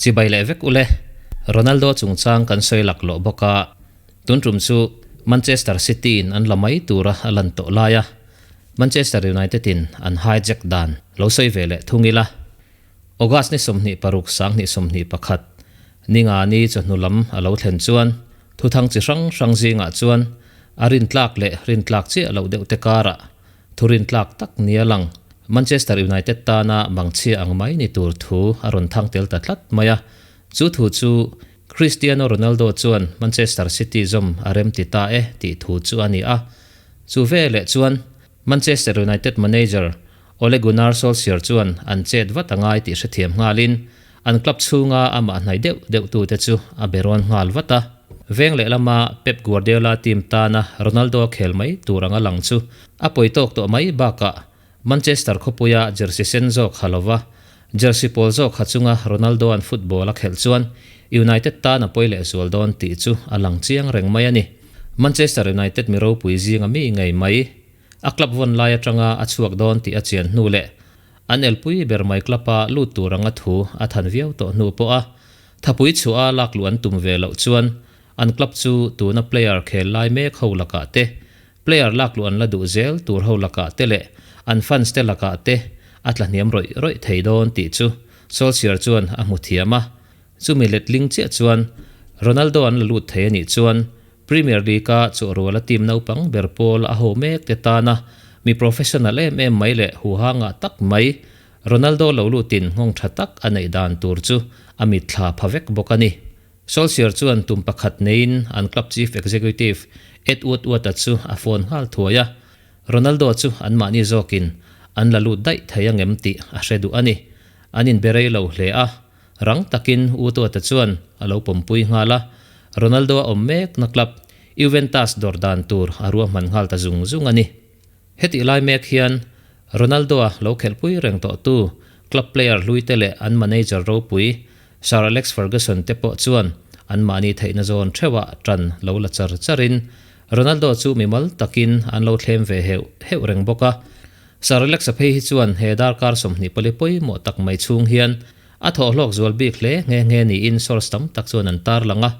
Chibai leh vek ule, Ronaldo chungchang kan sawi laklawh bawk a, tun tum chu Manchester City in an la mai tura a lan tawh lai a, Manchester United in an hijack dan lo sawi ve leh thung ila. August ni 26 2021, ninga ni chawhnu lam a lo thlen chuan thuthang chi hrang hrang zingah chuan a rintlak leh rintlak chiah loh deuh te karah Thu rintlak tak nia lang, Manchester United tana mangchhia ang mai ni tur thu a rawn thang tel ta tlat mai a. Chu thu chu Cristiano Ronaldo chuan Manchester City zawm a rem ti ta e tih thu chu a ni a. Chu veleh chuan Manchester United manager Ole Gunnar Solskjaer chuan an chet vat a ngai tih hrethiam nghalin An club chhunga amah hnai deuh deuhtute chu a be rawn nghal vat a. Veng lehlama Pep Guardiola team tana Ronaldo khel mai tur anga lang chu a pawi tawk tawh mai bakah Manchester khawpuia jersey sen zawk ha lova jersey pawl zawk ha chunga Ronaldo-a'n football a khelh chuan United tan a pawi lehzual dawn tih chu a lang chiang reng mai a ni. Manchester United mi ropui zinga mi ngei mai a club vawn lai atanga a chhuak dawn tih a chian hnu leh An elpui ber mai club-a lut tur anga thu a than viau tawh hnu pawh a thapui chhuah a lak luh an tum ve loh chuan an club chu tuna player khel lai mek ho lakah te, player lak luh an la duh zel tur ho lakah te leh an fans te lakah te a tla hniam rawih rawih thei dawn tih chu Solskjaer chuan a hmu thiam a. Chumi letling chiah chuan Ronaldo an la lut thei a nih chuan Premier League-a chawhruala team naupang ber pawl a ho mek te tana mi professional em em mai leh huhangah tak mai Ronaldo lo lutin nghawng tha tak a neih dan tur chu a mitthla pha vek bawk a ni. Solskjaer chuan tum pakhat neiin an club chief executive Ed Woodward-a chu a phone nghal thuai a, Ronaldo chu anmahni zawkin an la lut daih thei angem tih a hre duh a ni. An inbe rei lo hle a. Rang takin Utuata chuan a lo pawmpui nghal a, Ronaldo a awm mekna club Juventus dawr dan tur a ruahman nghal ta zung zung a ni. Hetih lai mek hian Ronaldo-a lo khelhpui reng tawhtu club player hluite leh an manager ropui Sir Alex Ferguson te pawh chuan anmahni theihna zawn theuhah tan lo la char charin Ronaldo chu mimal takin an lo thlem ve heuh heuh reng bawk a. Sir Alex-a phei hi chuan he darkar 24 pawimawh tak mai chhung hian A thawhhlawk zual bik hle nghe nghe niin source tam tak chuan an tarlang a.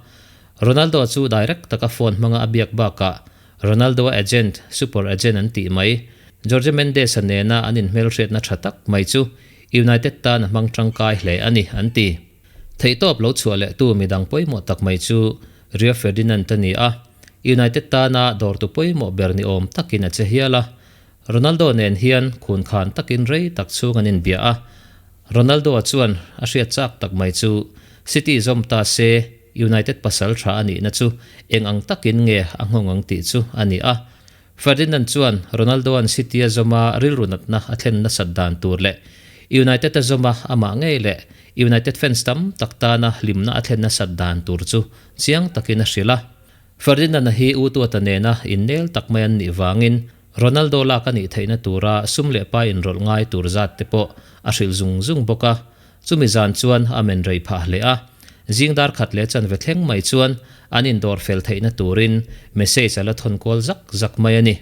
Ronaldo chu direct taka phone hmanga a biak bakah Ronaldo-a agent, super agent an tih mai, Jorge Mendes-a nena an inhmelhriatna tha tak mai chu United tan a hmang tangkai hle a ni, an ti. Theihtawp lo chhuah lehtu midang pawimawh tak mai chu Rio Ferdinand a ni a, United tana dawrtu pawimawh ber ni awm takin a che hial a. Ronaldo nen hian khun khan takin rei tak chhung an inbia a, Ronaldo-a chuan a hriat chak tak mai chu City zawm ta se United pasal tha a nihna chu eng ang takin nge a nghawng ang tih chu a ni a. Ferdinand chuan Ronaldo-a'n City-a zawma rilru natna a thlen nasat dan tur leh United-a zawma amah ngei leh United fans tam tak tana hlimna a thlen nasat dan tur chu chiang takin a hrilh a. Ferdinand-a hi U Tuata nena innel tak mai an nih vangin Ronaldo lak a nih theihna tura sum leh pa inrawlh ngai tur zat te pawh a hrilh zung zung bawk a, chumi zan chuan a men rei phah hle a. Zing dar khat leh chanve thleng mai chuan an indawr fel theihna turin message a la thawn kual zak zak mai a ni.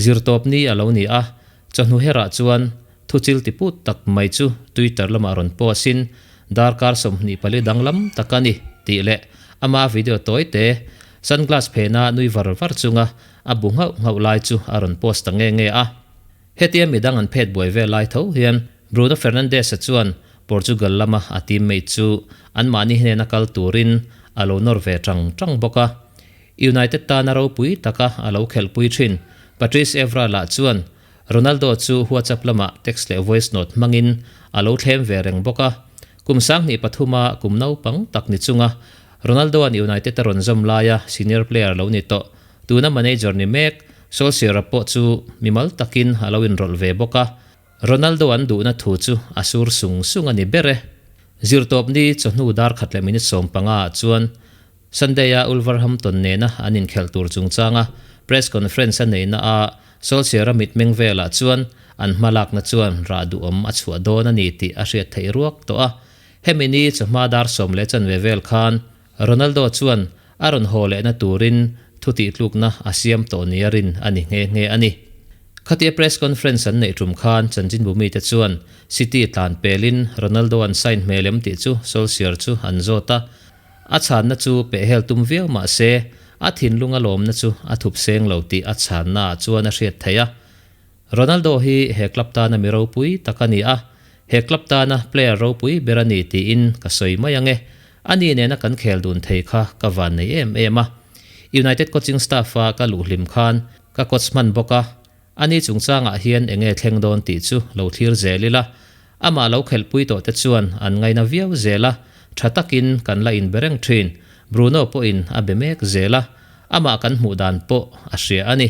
Zirtawp ni a lo ni a, chawhnu herah chuan thuchil ti put tak mai chu Twitter lamah rawn post in darkar 24 danglam tak a ni tih leh ama video tawi te sunglass phena nui var var chunga A bu nghauh nghauh lai chu a rawn post ta nge nge a. Hetia midang an phet buai vel lai tho hian Bruno Fernandes-a chuan Portugal lama a teammate chu anmahni hnena kal turin a lo nawr ve tang tang bawk a. United tana ropui taka a lo khelhpui thin Patrice Evra lah chuan Ronaldo chu WhatsApp lamah text leh voice note hmangin a lo thlem ve reng bawk a. Kum 23 a kum naupang tak ni chunga Ronaldo-a'n United a rawn zawm laia senior player lo ni tawh Tuna manager ni mek Solskjaer-a pawh chu mimal takin a lo inrawlh ve bawk a, Ronaldo an duhna thu chu a sur sung sung a ni ber e. Zirtawpni chawhnu dar khat leh minute 15 ah chuan Sunday-a Wolverhampton nena an inkhelh tur chungchanga press conference a neihna a Solskjaer-a mitmeng velah chuan an hmalakna chuan rah duhawm a chhuah dawn a ni tih a hriat theih ruak tawh a. Hemi ni chawhma dar sawm leh chanve vel khan Ronaldo chuan a rawn haw lehna turin thu tihtlukna a siam tawh nia rin a ni nghe nghe a ni. Khatia press conference an neih tum khan chanchinbu mite chuan City tlan pelin Ronaldo an sign hmel em tih chu Solskjaer chu an zawt a. A chhanna chu pehhel tum viau mah se, a thinlung a lawmna chu a thup seng lo tih a chhannaah chuan a hriat theih a. Ronaldo hi he club tana mi ropui tak a ni a, he club tana player ropui ber a ni tiin ka sawi mai ang e. Ani nena kan khel dun thei kha ka van nei em em a. United coaching staff-a ka luh hlim khan ka coach hman bawk a, ani chungchangah hian eng nge thleng dawn tih chu lo thlir zel ila. Amah lo khelhpui tawh te chuan an ngaina viau zel a, tha takin kan la inbe reng thin. Bruno pawhin a be mek zel a, amah kan hmuh dan pawh a hria a ni.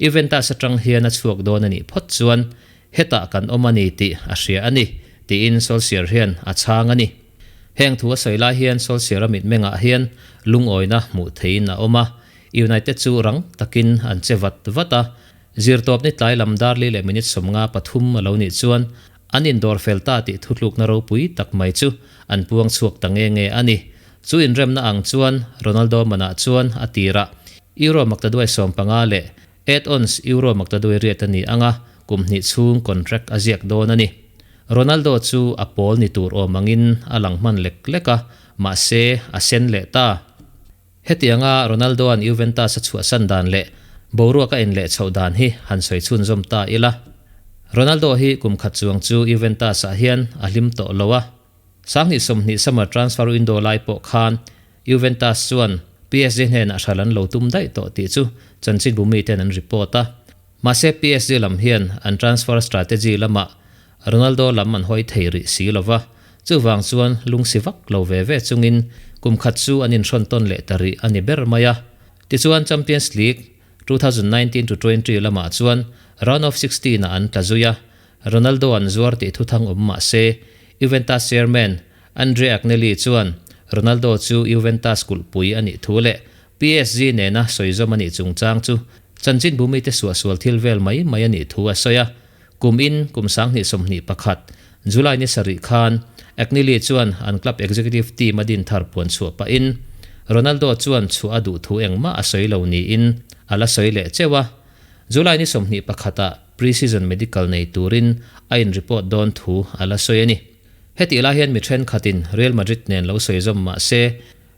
Juventus atang hian a chhuak dawn a nih phawt chuan hetah kan awm a ni tih a hria a ni, tiin Solskjaer hian a chhang a ni. Heng thu a sawi lai hian Solskjaer-a mitmengah hian lungawina hmuh theihin a awm a, United chu rang takin an che vat vat a, Zirtawpni tlai lam darli leh minute 53 a lo nih chuan an indawr fel ta tih thutlukna ropui tak mai chu an puang chhuak ta nge nge a ni. Chu inremna ang chuan Ronaldo manah chuan a tirah Euro maktaduai 15 leh add-ons Euro maktaduai riat a ni ang a, kum hnih chhung contract a ziak dawn a ni. Ronaldo chu a pawl ni tur awm angin a lang hman lek lek a, mahse a sen leh ta. Hetianga Ronaldo-a'n Juventus a chhuahsan dan leh boruak a inleh chhoh dan hi han sawi chhunzawm ta ila. Ronaldo hi kum khat chuang chu Juventus-ah hian a hlim tawh lo a. 2020 summer transfer window lai pawh khan Juventus chuan PSG hnenah hral an lo tum daih tawh tih chu chanchinbu miten an report a. Mahse PSG lam hian an transfer strategy lamah Ronaldo lam an hawi thei rih si lo va, chuvang chuan lungsi vak lo ve ve chungin kum khat chu an inhrawn tawn leh ta rih a ni ber mai a. Tichuan Champions League 2019 to 20 lamah chuan round of 16 ah an tla zui a, Ronaldo an zuar tih thuthang awm mah se Juventus chairman Andrea Agnelli chuan Ronaldo chu Juventus kulhpui a nih thu leh PSG nena sawizawm a nih chungchang chu chanchinbu mite suahsual thil vel mai mai a nih thu a sawi a. Kum in kum 2021, July ni sarih khan Agnelli chuan an club executive team a din thar puan chhuah pahin Ronaldo chuan chhuah a duh thu engmah a sawi lo niin a la sawi leh cheuh a. July ni 21 ah pre-season medical nei turin a in report dawn thu a la sawi a ni. Hetih lai hian mi thenkhatin Real Madrid nen lo sawi zawm mah se,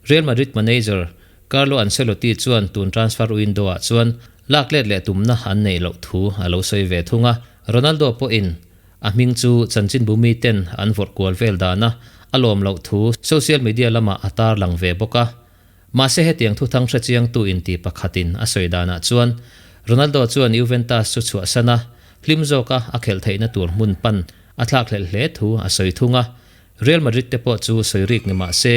Real Madrid manager Carlo Ancelotti chuan tun transfer window-ah chuan lak let leh tumna an neih loh thu a lo sawi ve thung a, Ronaldo pawhin a hming chu chanchinbu miten an vawrh kual vel dana a lawm loh thu social media lamah a tarlang ve bawk a. Mahse hetiang thuthang hrechiangtu inti pakhatin a sawi danah chuan Ronaldo chuan Juventus chu chhuahsan a, hlim zawka a khelh theihna tur hmun pan a thlakhlelh hle thu a sawi thung a. Real Madrid te pawh chu sawi rik ni mah se,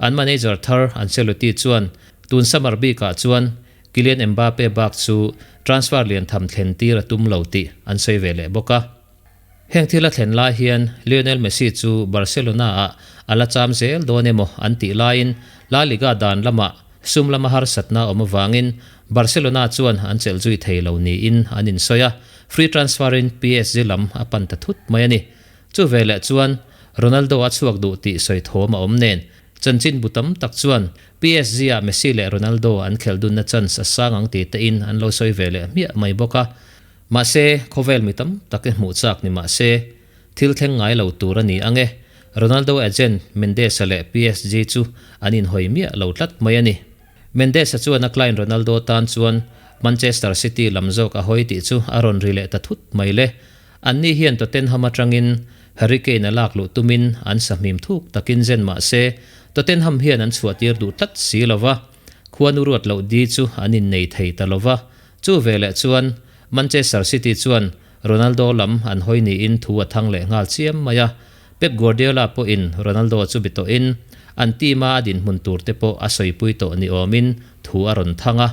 an manager thar Ancelotti chuan tun summer bikah chuan Kylian Mbappe bak chu transfer lian tham thlen tir a tum lo tih an sawi ve leh bawk a. Heng thil a thlen lai hian Lionel Messi chu Barcelona-ah a la cham zel dawn emaw an tih laiin La Liga dan lamah sum lama harsatna awm avangin Barcelona chuan an chelh zui thei lo niin an insawi a, free transfer-in PSG lam a pan ta thut mai a ni. Chu veleh chuan Ronaldo a chhuak duh tih sawi thawm a awm nen, chanchin bu tam tak chuan PSG-ah Messi leh Ronaldo an khelh dunna chance a sang ang ti tein an lo sawi ve leh hmiah mai bawk a. Mahse, khawvel mi tam tak i hmuh chak ni mah se, thil thleng ngai lo tur a ni ang e. Ronaldo agent Mendes-a leh PSG chu an inhawi miah lo tlat mai a ni. Mendes-a chuan a client Ronaldo tan chuan Manchester City lam zawk a hawi tih chu a rawn ri leh ta thut mai le. Anni hian Tottenham atangin Harry Kane a lak luh tumin an sahmim thuk takin zen mah se, Tottenham hian an chhuahtir duh tlat si lo va, khuanu ruat loh di chu an innei thei ta lo va. Chu veleh chuan Manchester City chuan Ronaldo lam an hawi niin thu a thang leh nghal chiam mai a. Pep Guardiola pawhin Ronaldo chu bi tawhin an team-a a dinhmun tur te pawh a sawipui tawh ni awmin thu a rawn thang a.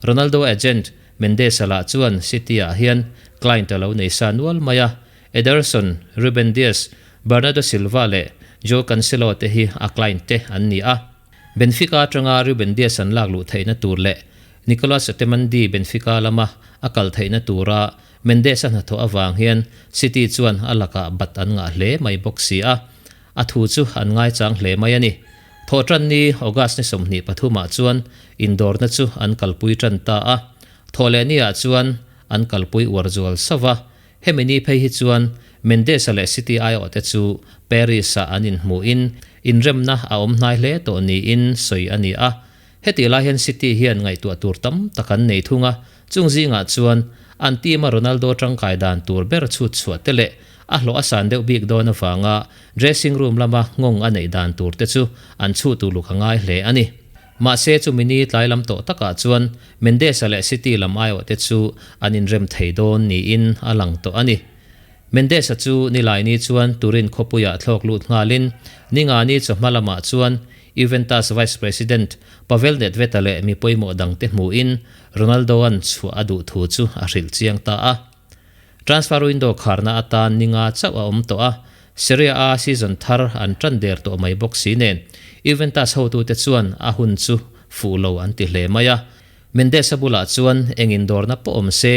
Ronaldo agent Mendes-a lah chuan City-ah hian client a lo nei sa nual mai a, Ederson, Ruben Dias, Bernardo Silva leh Joao Cancelo te hi a client te an ni a. Benfica atanga Ruben Dias an lak luh theihna tur leh Nicolas Otamendi Benfica lama a kal theihna tura Mendes-a hnathawh avang hian City chuan a lakah bat an ngah hle mai bawk si a. A thu chu an ngaichang hle mai a ni. Thawhṭan ni August ni 23 ah chuan indawrna chu an kalpui ṭan ta a. Thawhleh ni ah chuan an kalpui uar zual sauh a. Hemi ni phei hi chuan Mendes-a leh City aiawhte chu Paris-ah an inhmuhin inremna a awm hnai hle tawh niin sawi a ni a. Hetih lai hian City hian ngaihtuah tur tam tak an nei thung a, chung zingah chuan an team-a Ronaldo tangkai dan tur ber chhut chhuah te leh a hlawh a san deuh bik dawn avanga dressing room lama nghawng a neih dan tur te chu an chhuh tur luk a ngai hle a ni. Mahse chumi ni tlai lam tawh takah chuan Mendes-a leh City lam aiawhte chu an inrem thei dawn niin a lang tawh a ni. Mendes-a chu Nilaini chuan Turin khawpuiah thlawk lut nghalin Ningani chawhma lamah chuan Juventus Vice President Pavel Nedved-a leh mi pawimawh dangte hmuhin Ronaldo-a'n chhuah a duh thu chu a hrilh chiang ta a. Transfer window kharna atan ninga chauh a awm tawh a, Serie A season thar an tan der tawh mai bawk si nen Juventus hotute chuan a hun chu fuh lo an ti hle mai a. Mendes-a bulah chuan eng indawrna pawh awm se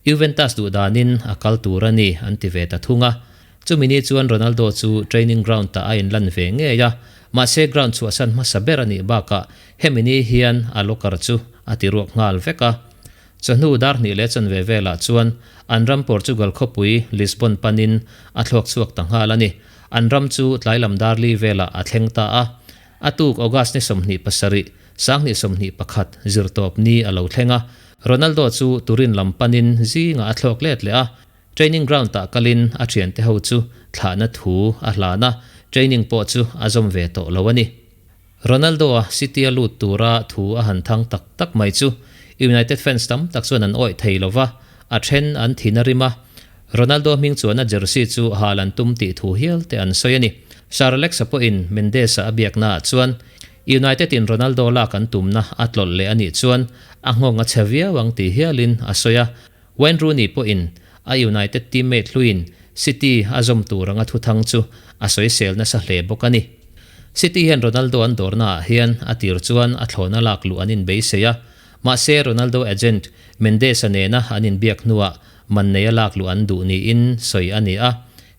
Juventus duh danin a kal tur a ni an ti ve ta thung a. Chumi ni chuan Ronaldo chu training ground tah a inlan ve ngei a, mahse ground chhuahsan hmasa ber a nih bakah hemi ni hian a locker chu a ti ruak nghal vek a. Chawhnu dar hnih leh chanve velah chuan an ram Portugal khawpui Lisbon panin a thluak chhuak ta nghal a ni. An ram chu tlai lam dar li velah a thleng ta a. A tuk August ni 27, 2021 zirtawp ni a lo thleng a. Ronaldo chu Turin lam panin zingah a thluak let leh a. Training ground tah kalin a thiante ho chu thlahna thu a hlan a, training pawh chu a zawm ve tawh lo a ni. Ronaldo-a City-a lut tura thu a han thang tak tak mai chu United fans tam tak chuan an awih thei lo va, a then an thin a rim a. Ronaldo hming chuan a jersey chu hal an tum tih thu hial te an sawi a ni. Sir Alex-a pawhin Mendes-a a biaknaah chuan United-in Ronaldo lak an tumna a tlawlh leh a nih chuan a nghawng a chhe viau ang tih hialin a sawi a. Wayne Rooney pawhin a United teammate hluiin City a zawm tur anga thuthang chu a sawisel nasa hle bawk a ni. City hian Ronaldo an dawrnaah hian a tir chuan a thlawna lak luh an inbeisei a, mahse Ronaldo agent Mendes-a nena an inbiak hnuah man neia lak luh an duh niin sawi a ni a.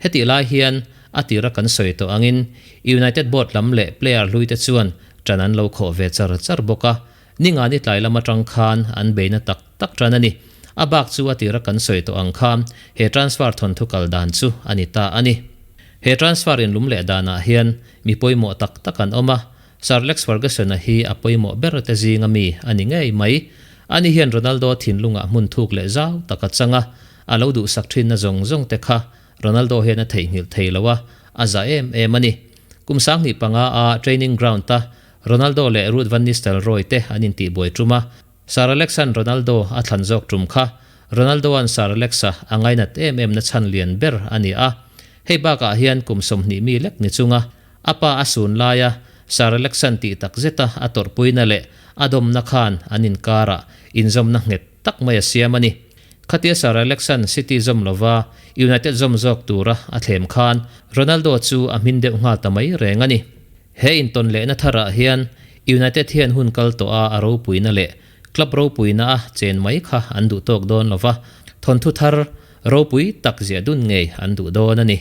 Hetih lai hian a tira kan sawi tawh angin United board lam leh player hluite chuan ṭan an lo khawh ve char char bawk a, Ningani tlai lam atang khan an beina tak tak tan a ni. A bak chu a tira kan sawi tawh ang kha he transfer thawnthu kal dan chu a ni ta a ni. He transfer inlum leh danah hian mi pawimawh tak tak an awm a, Sir Alex Ferguson-a hi a pawimawh ber te zinga mi a ni ngei mai. Ani hian Ronaldo thinlungah hmun thuk leh zau tak a chang a, a lo duhsak thinna zawng zawng te kha Ronaldo hian a theihnghilh thei lo a, a za em em a ni. Kum 25 a training ground-a Ronaldo leh Ruud van Nistelrooy te an intihbuai tum a, Sir Alex-a'n Ronaldo a thlan zawk tum kha Ronaldo-a'n Sir Alex-a a ngainat em em na chhan lian ber a ni a. Hei bakah hian kum 20 mi lek ni chunga a pa a sun laia Sir Alex-a'n tih tak zeta a tawrhpuina leh a dawmna khan an inkarah inzawmna nghet tak mai a siam a ni. Khatia Sir Alex-a'n City zawm lova United zawm zawk tura a thlem khan Ronaldo chu a hmin deuh nghal ta mai reng a ni. He intawn lehna tharah hian United hian hun kal tawh a a ropuina leh club ropuina a chen mai kha an duh tawk dawn lova, thawnthu thar ropui tak ziah dun ngei an duh dawn a ni.